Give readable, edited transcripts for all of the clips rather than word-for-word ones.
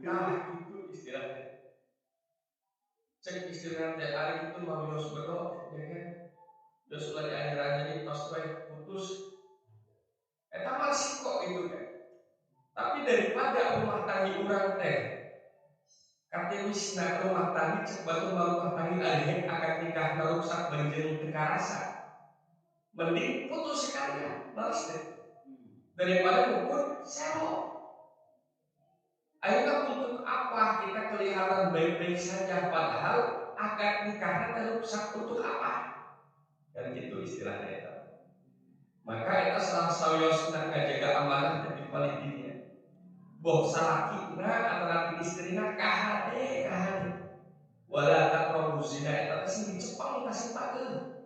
Nah, itu istilahnya. Cek istilahnya teh ari itu mah wios bero, ya kan? Terus ulah dianyar-anyari tos we putus. Eta mah resiko itu kan. Tapi daripada rumah tanggi urang teh katiwisna rumah tanggi cek batur mah rumah tanggi ari akad nikah rusak benjeng teu karasa. Mending putus sekalian, balas deh. Daripada ngukur serok. Akhirnya untuk apa kita kelihatan baik-baik saja padahal akad nikahnya terusak untuk apa? Dan gitu istilahnya itu. Maka itu salah sawiosna ngajaga amanah dan paling dinya. Boh salakina atau nanti istrina kahade kahade. Wala taqrabu zina eta teh sing dicepeng ka sing pageuh.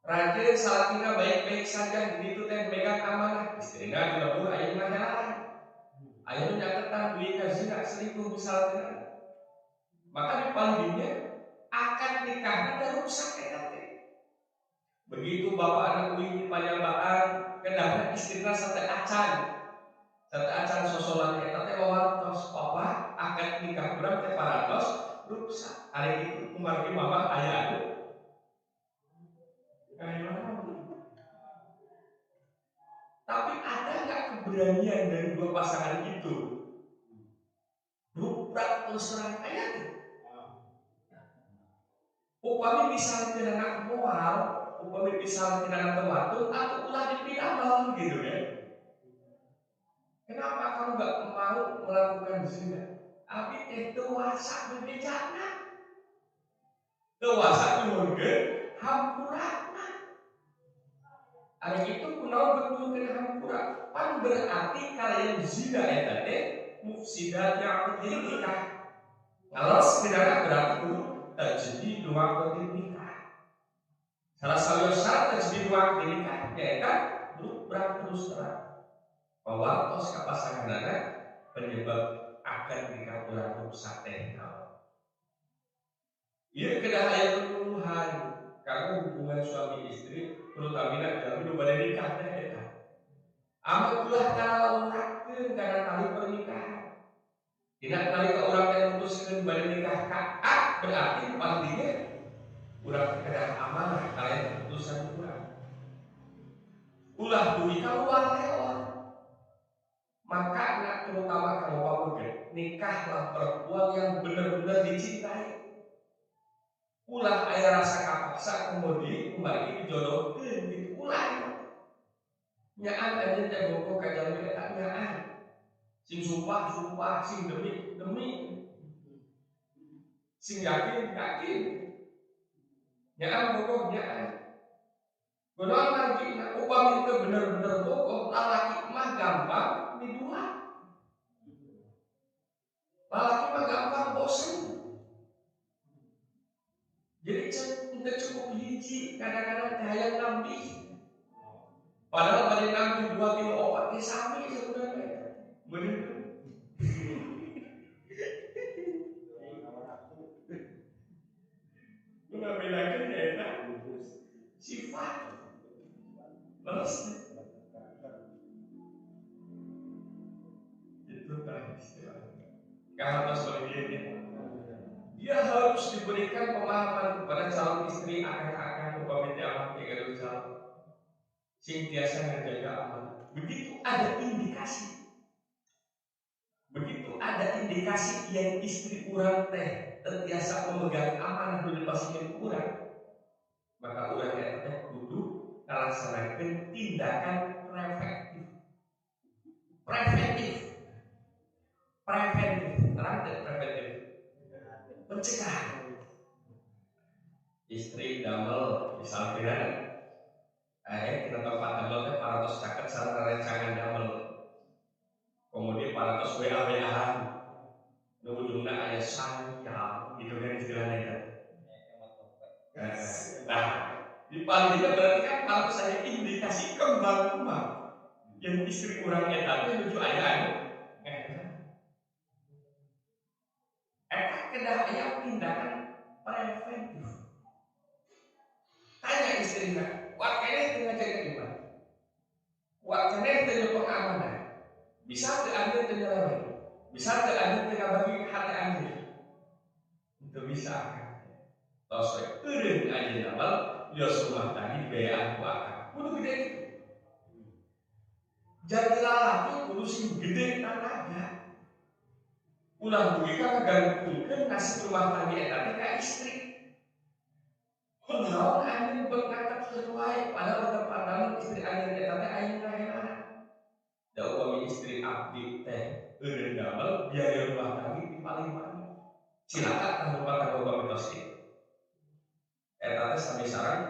Rajin salakina baik-baik saja di ditu teh megang amanah, istrina dilebur ayeuna helaan. Ayeuna nyaketan duit ka zina selingkuh misalnya. Maka di paling dinya akad nikahna teh rusak eta teh. Begitu bapak anak uing di panyabaan kedahna istrina sate acan. Sate acan sosolan eta teh wawartos papa akad nikah urang teh parantos rusak. Ari kitu kumargi mamah aya anu. Tapi ada nggak keberanian dari dua pasangan itu? Ruprak terus terang aya teh. Upami misalnya anak moal, upami misalnya anak tewatun, atau ulah dipidamel gitu kan? Kenapa kamu nggak mau melakukan zina? Abi teh teu wasa bebejana. Teu wasa nyuhunkeun hampurana. Ari itu kunaon nyuhunkeun hampura? Pan berarti kalian zina eta teh mufsidat aqdin nikah. Ngalos pidana berarti kudu tajdidu aqdin nikah. Salah satu syarat tajdidu aqdin nikah nyaeta ruprak terus terang. Pawartos ka pasanganana penyebab akad nikah urang rusak teh naon. Ieu kedah aya penyuluhan kanggo hubungan suami istri terutamina jalmi nu bade nikah teh eta. Amat ulah ngalawakeun kana tali pernikahan. Dina nalika urang teh mutuskeun bade nikah ka A berarti pastinya urang kedah amanah kalian keputusan urang. Ulah dugi kaluar leor. Maka nak terutama kamu pamuge nikahlah perempuan yang benar-benar dicintai. Ulah aya rasa kapaksa kemudian kembali dijodohkeun gitu ulah. Nyaan anjeun teh bogoh ka jalmi eta nyaan. Sing sumpah-sumpah, sing demi-demi. Sing yakin-yakin. Nyaan bogoh nyaan. Kunaon margina upami teu bener-bener bogoh lalaki mah gampang didua. Lalaki mah gampang bosen. Jadi teu cukup hiji, kadang-kadang teh hayang nambih. Padahal bade nambih 2 kilo 4 ge sami sebenarnya. Bener. Nu ngabedakeun nyaeta sifat. Leres. Itu tah istilahnya. Kahartos bagiannya. Dia harus diberikan pemahaman kepada calon istri akan-akan upami teh amah teh gaduh calon. Sing tiasa ngajaga amanah. Begitu ada indikasi. Begitu ada indikasi yang istri urang teh teu tiasa memegang amanah nu dipasihkeun ku urang, maka urang eta teh kudu ngalaksanakeun tindakan preventif. Preventif. Preventif. Terang teh preventif. Pencegahan. Istri damel misalkan kita tempat damel teh parantos caket sareng rerencangan damel. Kemudian parantos WA-WA-an. Nu ujungna aya sayang gitu kan istilahnya kan. Nah, di paling tidak berarti kan kalau saya indikasi kembang-kembang yang istri urang eta teh nuju aya anu eta kedah aya tindakan preventif. Tanya istrina, kuat keneh teu ngajaga iman. Kuat keneh teu nyepeng amanah. Bisa teu anjeun teu nyeleweng. Bisa teu anjeun teu ngabagi hate anjeun? Teu bisa akang. Tos we eureun anjeun damel bios rumah tangga dibiayaan ku akang. Kudu gede gitu. Jadi lalaki kudu sing gede tanaga. Ulah dugi ka ngagantungkeun nasib rumah tangga eta teh ka istri. Kunaon anjeun beuk ngatepkeun wae padahal di tempat damel istri anjeun eta teh aya ngahelaan. Da upami istri abdi teh eureun damel biaya rumah tangga di paling mana. Cilaka tah rumah tangga upami tos kitu. Eta teh sami sareng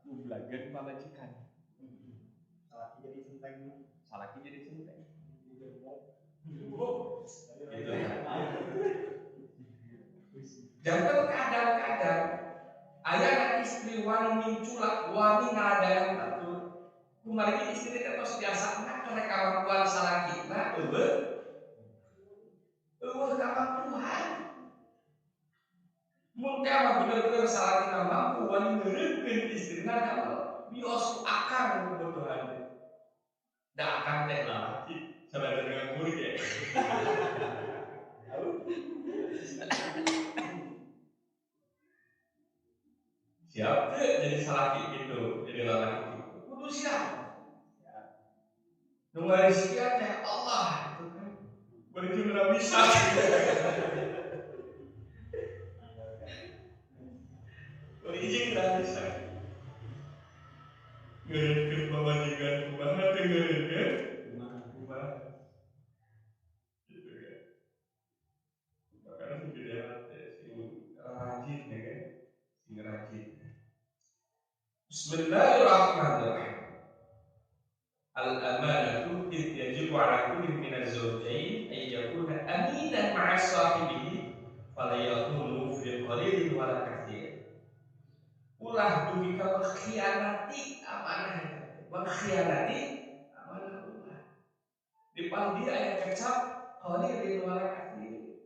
gublageun pamajikan. Salaki jadi senteng. Salaki jadi senteng. Gitu ya. Jangan kadang-kadang ayah istri wani minculak wani ngadakan batur. Kumargi istri teh tos biasana karena kemampuan salakina eueuh eueuh kemampuan. Mun teh mah bener-bener salakina mampu wani ngeureunkeun istrina damel bios akang kebutuhan. Da akang teh lalaki sadaya kuring ya. Siap teu jadi salaki gitu, jadi lalaki gitu. Kudu siap. Nu ngarizkian teh Allah gitu kan. Bari jeung bisa. Bari jeung bisa. Ngeureunkeun pamajikan kumaha teh ngeureunkeun? Kumaha. Gitu kan. Makanya sing gede hate sing rajin ya kan. Sing rajin. Bismillahirrahmanirrahim. Al-amanatu id yajibu ala kulli min az-zawjayn ay yakuna aminan ma'a sahibihi fala yakunu fi qalilin wala katsir. Ulah dugi ka mengkhianati amanah eta. Mengkhianati amanah ulah. Di pandi aya kecap qalilin wala katsir.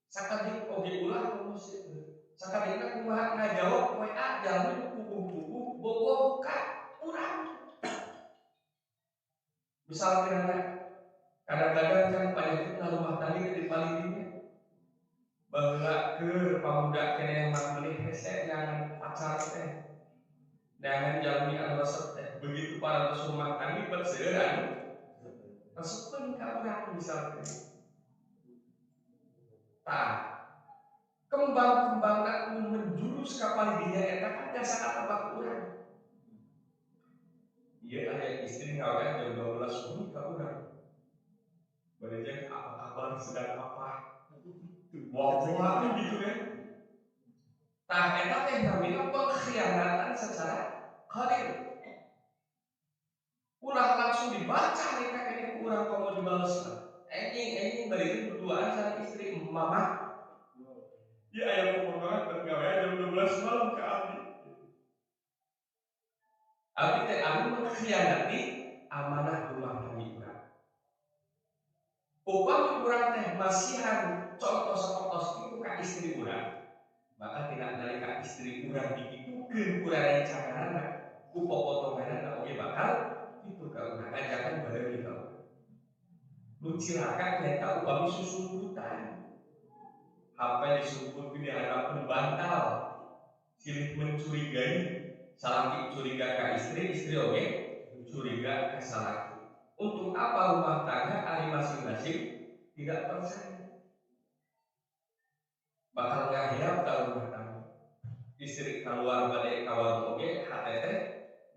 Sakedik oge ulah komo sieun. Sakadikna kumaha ngajawab WA jalmi puguh-puguh bogoh ka urang. Misalnya kadang-kadang kan penyakit rumah tangga di paling baheula keur pamuda keneh mah meuli hese nyangan pacar teh. Neangan jalmi anu resep teh. Begitu para rumah tangga bet seueur anu resepeun ka urang misalnya. Tah kembang-kembangna menjurus ka palidinya eta kan jasa katebak urang. Ieu aya istri ngawean jam 12 subuh ka urang. Bade jeung apa kabar sedang apa? Wah, gitu kan. Tah eta teh namina pengkhianatan secara qalil. Ulah langsung dibaca rek kene ku urang komo dibales mah. Enjing-enjing bari berduaan sareng istri mamah. Ya aya pemotongan bergawe jam 12 malam ke abdi. Abdi teh abdi mengkhianati amanah rumah tangga urang. Upami urang teh masihan contoh sapertos kitu ka istri urang, maka tina nalika istri urang dikitukeun ku rerencanganana, ku popotonganana oge bakal kitu ka urang ngajakan bareng ka urang. Nu cilaka nyaeta upami susumputan. HP disumput di hadapan bantal, silih mencurigai, salaki curiga ka istri, istri oge curiga ka salaki. Untuk apa rumah tangga ari masing-masing tidak percaya? Bakal ngahiap ka rumah tangga. Istri keluar bade ka warung oge hate teh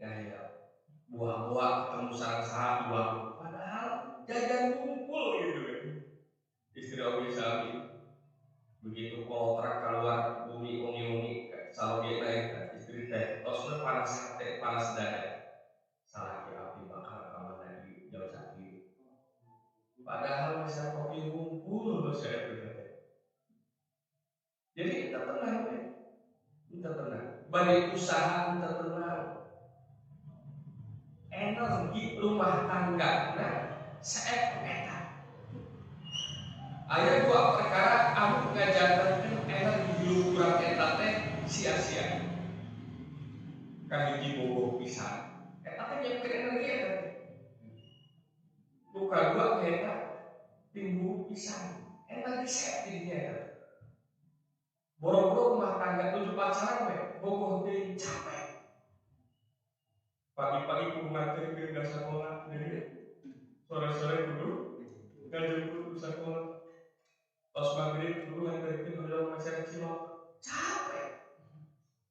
ngahiap. Buah-buah ketemu sareng saha di warung, padahal jajan ngumpul gitu kan. Istri oge sami. Begitu koltrak keluar bumi ungi-ungi saloge naik istri teh tosna panas hate panas dada. Salaki abdi bakal ka mana di jauh sakit. Padahal bisa kopi ngumpul terus saya teh. Jadi kita tenang we. Kita tenang. Bade usaha kita tenang. Energi rumah tangga nah saek eta. Aya dua perkara anu ngajantenkeun energi hirup urang eta teh sia-sia. Kahiji bogoh pisan. Eta teh nyiapkeun energi eta teh. Nu kadua eta Timbul pisan, energi set jadinya ya. Boro-boro rumah tangga tujuh pacaran we, bogoh deui capek. Pagi-pagi kudu nganterkeun ka sakola, jadi sore-sore kudu ngajemput ke sakola. Tos maghrib kudu nganterkeun hoyong meser cilok. Capek.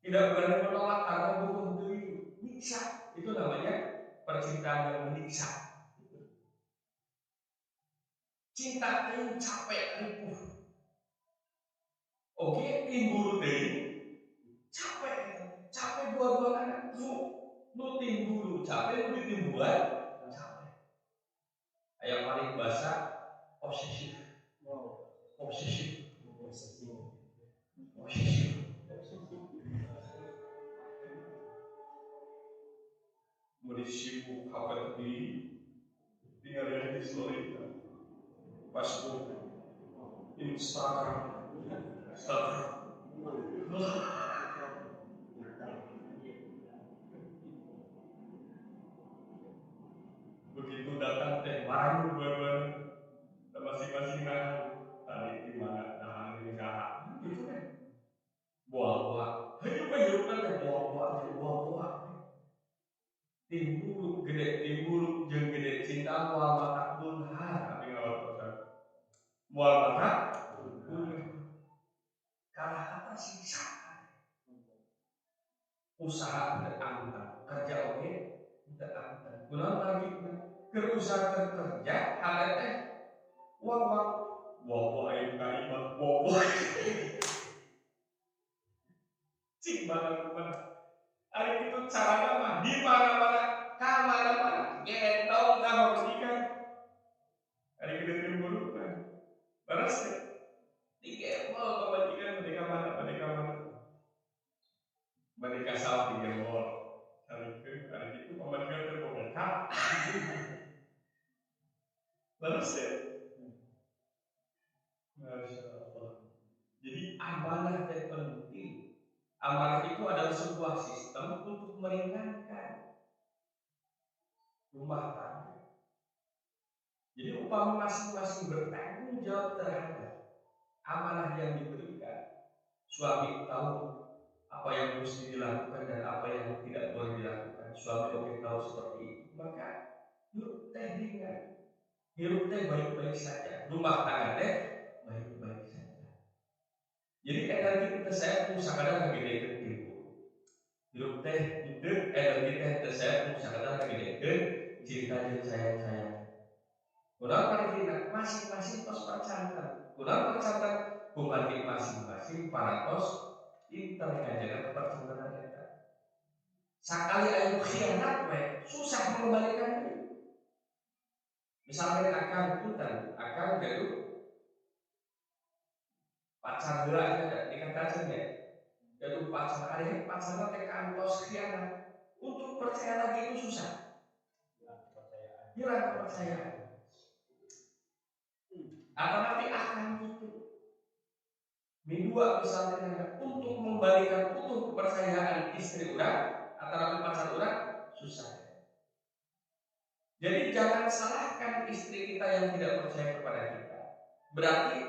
Tidak berani menolak karena bogoh deui, nyiksa. Itu namanya percintaan yang menyiksa. Cinta teh capek ripuh. Oke, timbul deui capek, capek dua-dua anak. Nu timbul capek, nu ditimbulan capek. Aya paling bahasa posesif. Posesif. Posesif. Mun sibuk HP di tinggal di story Facebook, Instagram, Instagram. Begitu datang teh marah dua-duanya, masing-masing nahan. Tadi di mana nahan ini saha, gitu kan? Buah-buah, hidup hidup teh buah-buah, jadi buah-buah. Timbul gede, timbul jeung gede cinta moal matak beunghar, abi ngawartosan. Moal matak beunghar. Kalah kata siksa. Usaha teu anteng, kerja oge teu anteng. Kunaon lagi keur usaha keur kerja hate teh wah wah aing ka imah wah. Cik mana mana. Ari kitu carana mah di mana-mana, ka mana-mana, gendong ka pamajikan. Ari kitu timbul kan. Leres teh. Digembol pamajikan bade ka mana, bade ka mana. Bade ka sawah digembol. Salikeun ari kitu pamajikan teh boga ka. Leres teh. Masya Allah. Jadi amanah teh penting. Amanah itu adalah sebuah sistem untuk meringankan rumah tangga. Jadi upama masing-masing bertanggung jawab terhadap amanah yang diberikan. Suami tahu apa yang mesti dilakukan dan apa yang tidak boleh dilakukan. Suami oke tahu seperti itu. Maka hirup teh ringan, hirup teh baik-baik saja. Rumah tangga teh baik-baik saja. Jadi energi kita saya pun sakadar ngagedekeun timbul. Hirup teh hidup energi teh teu saya pun sakadar ngagedekeun cinta jeung sayang-sayang. Kunaon parigina masing-masing tos percanten. Kunaon percanten kumargi masing-masing parantos pinter ngajaga kepercantenan eta. Sakali aya khianat we susah mengembalikan deui. Misalkan akang punten, akang gaduh pacar heula nya dikatakan ya. Gaduh pacar ari pacarna teh kantos khianat. Untuk percaya lagi itu susah. Hilang kepercayaan. Atau nanti akan gitu. Midua misalnya untuk membalikan utuh kepercayaan istri urang atau nanti pacar urang susah. Jadi jangan salahkan istri kita yang tidak percaya kepada kita. Berarti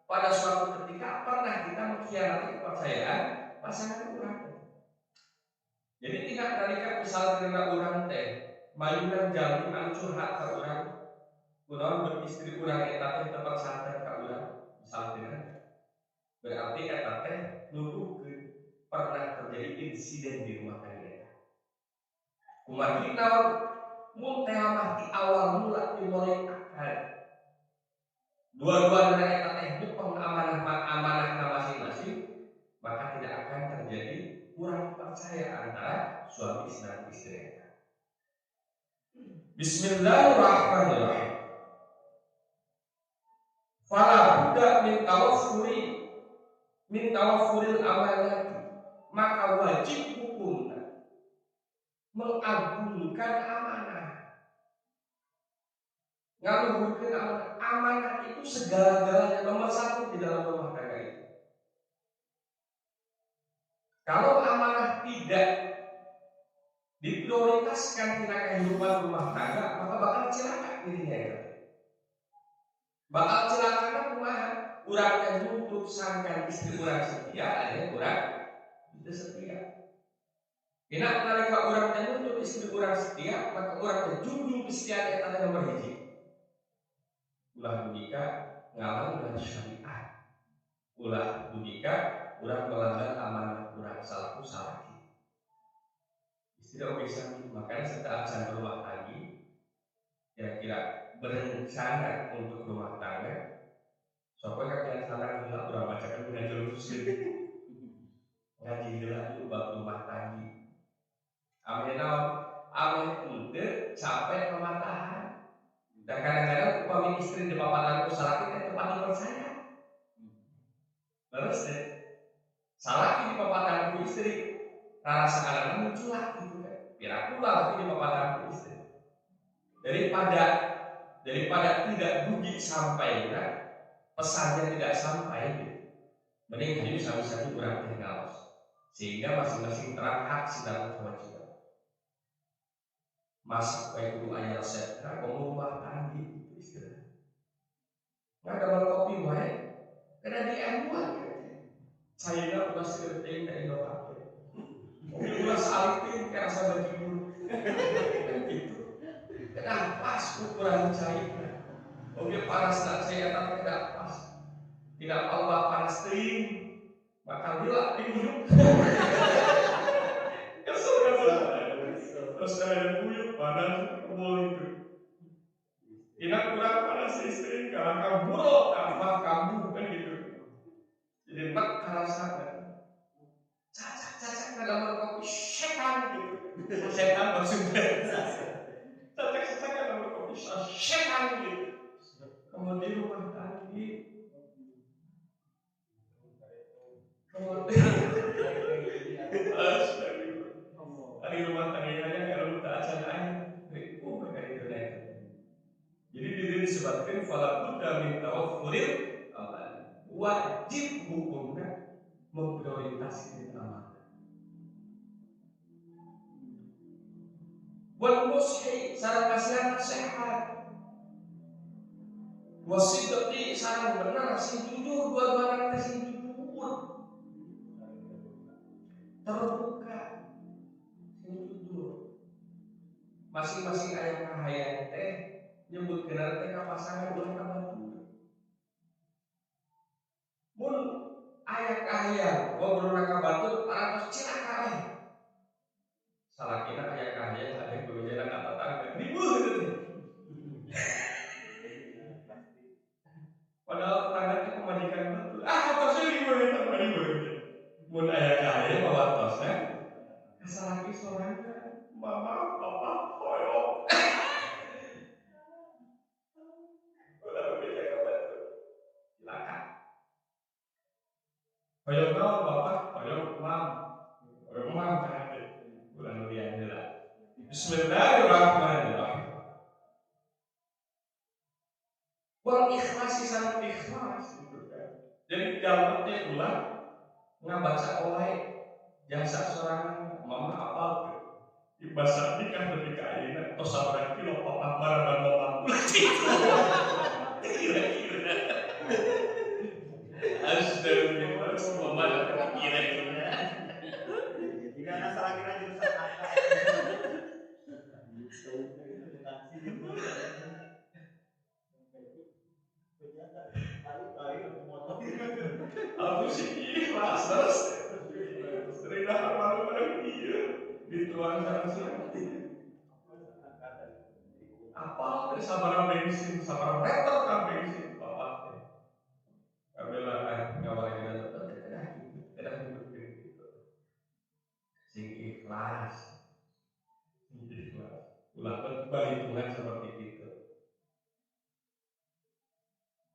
pada suatu ketika pernah kita mengkhianati kepercayaan pasangan urang. Jadi tidak nalika misalnya urang teh mayunan jalmi anu curhat ka urang, kunaon beristri urang eta teh tempat santai ka urang, misalnya berarti eta teh nuduhkeun pernah terjadi insiden di rumah tangga eta. Kumargi naon mun teh mah ti awal mula dimulai akal. Dua-duanya eta teh nyepeng amanah masing-masing, maka tidak akan terjadi kurang percaya antara suami dan istri. Bismillahirrahmanirrahim. Fala budda min tawaffuril amanati, maka wajib hukumna mengagungkan amanah. Ngaluhurkeun amanah. Amanah itu segala-galanya nomor satu di dalam rumah tangga itu. Kalau amanah tidak diprioritaskan tina kehidupan rumah tangga, maka bakal celaka dirinya ya. Bakal celakana kumaha? Urang teh nuntut sangkan istri urang setia, aya urang teu setia. Dina nalika urang teh nuntut istri urang setia, maka urang teh junjung kesetiaan eta teh nomor hiji. Ulah dugika ngalanggar syariat. Ulah dugika urang melanggar amanah urang salaku salaki. Istri oge sami, makanya setelah acan rumah tangga kira-kira berencana untuk rumah tangga, sok we kakian sarang heula urang bacakeun Minhajul Muslim. Ngaji heula yuk bab rumah tangga. Ameh naon? Ameh henteu sampai pematahan. Dan kadang-kadang upami istri di papatan ku salaki teh teu pati percaya. Leres teh. Salaki di papatan ku istri, rarasaanana munculak gitu kan. Piraku lalaki di papatan ku istri. Daripada tidak dugi sampai pesannya tidak sampai gitu. Mending hayu sami-sami urang teh ngaos sehingga masing-masing terang hak sedang kewajiban. Masak wae kudu aya resepna komo rumah tangga gitu istilah. Ngadamel kopi wae kena diembuan gitu. Caina ulah seueur teuing da Indokafe. Kopi ulah saalik teuing ka rasa bajigur. Kan gitu. Kedah pas ukuran cairna. Oge panasna cai eta teh kedah pas. Tidak Allah panas teuing, bakal lila diguyuk. Kesel kesel. Terus saya guyuk panas kebol itu. Ina kurang panas istri karena kaburo tambah kambuh kan gitu. Jadi nek karasana. Cacak-cacak dalam kopi setan gitu. Setan maksudnya. Cacak-cacak dalam kopi setan gitu. Kemudian rumah tangga. Kemudian ari rumah tangganya kalau tak acan aing ripuh mereka itu. Jadi diri disebutkan fala budda min tawaffuril amanah. Wajib hukumnya memprioritaskan amanah. Wal nushi sareng masihan nasihat. Wasidqi sareng bener sing jujur dua-duana teh sing jujur. Terbuka sing jujur. Masing-masing aya kahayang teh nyebutkeun teh ka pasangan ulah ka batur. Mun aya kahayang ngobrolna ka batur parantos cilaka we. Salakina aya kahayang aya bebejana ka tetangga ribuh gitu teh. Padahal tetangga teh pamajikan batur. Ah tosnya ribuh eta mah ribuh. Mun aya kahayang bawa tosnya ka salaki sorangan mama papa hoyong. Ulah bebeja ka batur. Cilaka. Hoyong naon bapak? Hoyong mam. Hoyong mam kan teh. Ulah nu lian heula. Bismillahirrahmanirrahim. Wal ikhlasi sareng ikhlas gitu kan. Jadi jalma teh ulah ngabaca wae jasa sorangan mama apal teh. Ibasa nikah lebih ka ayeuna tos sabaraha kilo papa baraban mama ulah kitu. Kira-kira. Astagfirullah, mama kira-kira. Jika salah kira jurusan apa? Aku sih ikhlas terus. Rina malu-malu iya dituang sareng siapa? Apa teh sabaraha bensin, sabaraha liter kan bensin bapak teh. Kabela ngawarekeun teh kedah gitu, kedah nyebutkeun gitu. Sing ikhlas. Sing ikhlas. Ulah perhitungan seperti itu.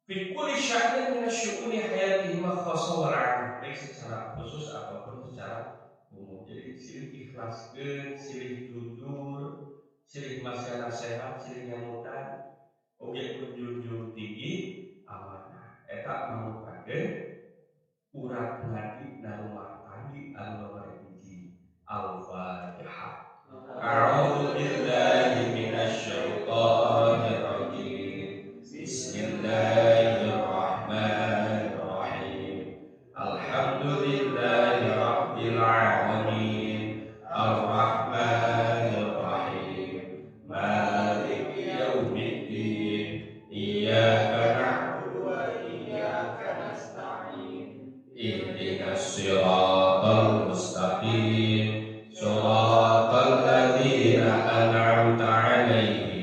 Fi kulli sya'nin min asy-syu'uni hayatihima khassa wa 'amma, baik secara khusus ataupun secara umum. Jadi silih ikhlaskeun, silih jujur, silih masihan nasihat, silih nyamutan, oge menjunjung tinggi amanah. Eta mangrupakeun urat nadi na rumah tangga anu nomor hiji. Al-Fatihah. A'udzu billahi minasyaitonir rajim. Bismillahirrahmanirrahim. Kurang terangan dari.